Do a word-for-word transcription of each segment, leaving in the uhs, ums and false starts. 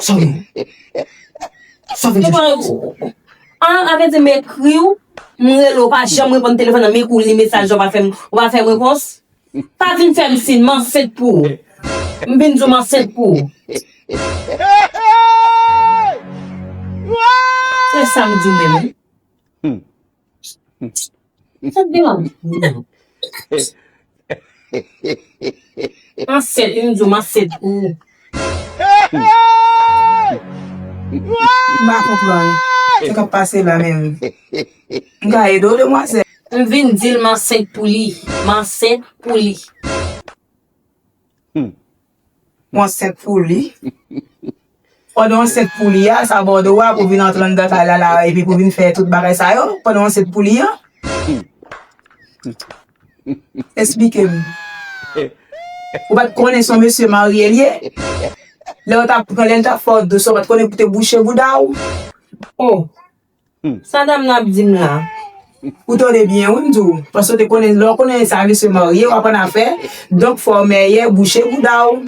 Sa w gen? Sa w vin chèche? An, avèdi m ekri w, m rele w, ou pa janm reponn telefòn nan, m ekri w, li mesaj la, ou pa fè m, ou pa fè m repons. Pa vin fè m siy, m ansent pou ou. M vin di w m ansent pou ou. Se sa m di w menm, wi. Sa te deranj ou? Ansent, li di w m ansent pou ou. M pa konprann sa k ap pase la menm. M ka ede w, demwazèl? M vin di l m ansent pou li. M ansent pou li. Ou ansent pou li? Pandan w ansent pou li a, sa ba w dwa pou vin antre anndan kay la, la, epi pou vin fè tout bagay sa yo, pandan w ansent pou li a? Esplike m. Ou pa t konnen se yon mesye marye l ye? Lè w t ap pran, lè l t ap fè w dous, ou pa t konnen pou te bouche bouda w? Oh. Sa dam nan ap di m la? Ou tande byen, wi, m di w. Paske w te konnen, lè w konnen sa, mesye marye, w ap annafè. Donk, fò w mèyè bouche bouda w.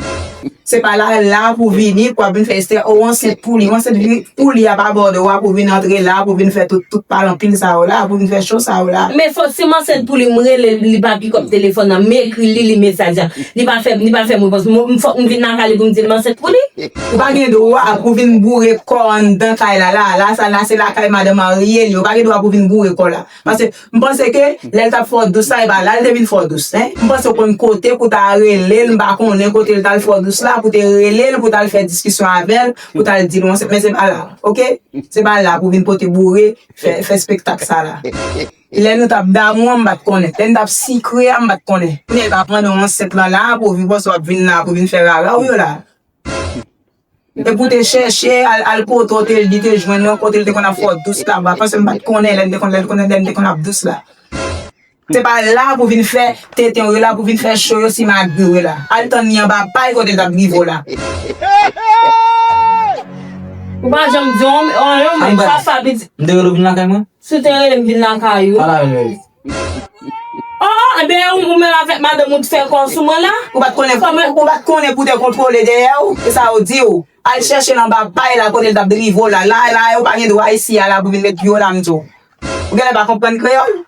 Se pa la, la pou vini, pou ap vin fè istè, o, w ansent pou li. W ansent pou li a pa ba w dwa pou vin antre la, pou vin fè tout, tout pale anpil sa yo la, pou vin fè cho sa yo la. Men fò, si m ansent pou li, m rele l, li pa pikòp telefòn nan, m ekri li, li mesaj la. Li pa fè, li pa fè m repons. M, m fòk m vin lakay li pou m di l m ansent pou li? Ou pa gen dwa pou vin boure kò w anndan kay la, la, la, sa la, se lakay madanm marye li, ou pa gen dwa pou vin boure kò la. Paske m panse ke lè l t ap fè w dous la, e pa la l te vin fè w dous, en. M panse w konn kote pou w ta rele l, m pa konnen kote l t al fè w dous la, pou w te rele l, pou w t al fè diskisyon avè l, pou w t al di l, men se pa la, oke? Se pa la pou vin pote boure, fè, fè espektak sa la. Lè nou t ap damou an, m pa t konnen. Lè n t ap sikre a, m pa t konnen. Kounye a, e pa pandan w ansent lan la, pou w vin panse w ap vin la, pou w vin fè rara w yo la. E pou te chèche, al, al kote w te, li te jwenn ou, kote l te konn ap fè w dous la, ba, paske m pa t konnen lè m te konn, lè l konnen, lè m te konn ap dous la. Se pa la pou vin fè tenten w yo la, pou vin fè cho yo, simagri w yo la. Al tann li anba pay kote l t ap drive w la. Ou pa janm di yon, yon, yon, men papa piti. M te rele w vin lakay mwen? Si w te rele m vin lakay ou. Pale avè l. Oh, oh, ebyen, ou, ou menm avèk madanm ou t fè kò sou mwen la? Ou pa t konnen, ou, ou pa t konnen pou te kontwole dèyè w, e sa yo di w. Al chèche l anba pay la kote l t ap drive w la. La, la, ou pa gen dwa isi a la pou vin met pye w la, m di w. Ou genlè pa konprann kreyòl?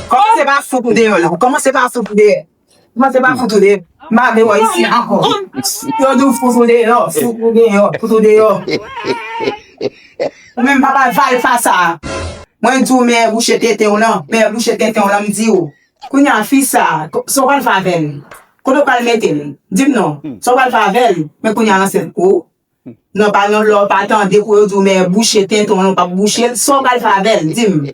Kòmanse pa fout ou deyò la. Ou kòmanse pa fout ou deyò. Kòmanse pa fout ou deyò. M pa vle wè isi ankò. Yo di w fout ou deyò, fout ou deyò, fout ou deyò. Ou menm papa valpa sa. Mwen di w mèyè bouche tenten w lan, mèyè bouche tenten w lan, m di w. Kounye a, fi sa, sa w pral fè avè l? Kote w pral mete l? Di m non. Sa w pral fè avè l? Men kounye a, l ansent pou ou. Non, pa nan lè w pa tande pou yo di w mèyè bouche tenten w lan, w p ap bouche l. Sa w pral fè avè l? Di m.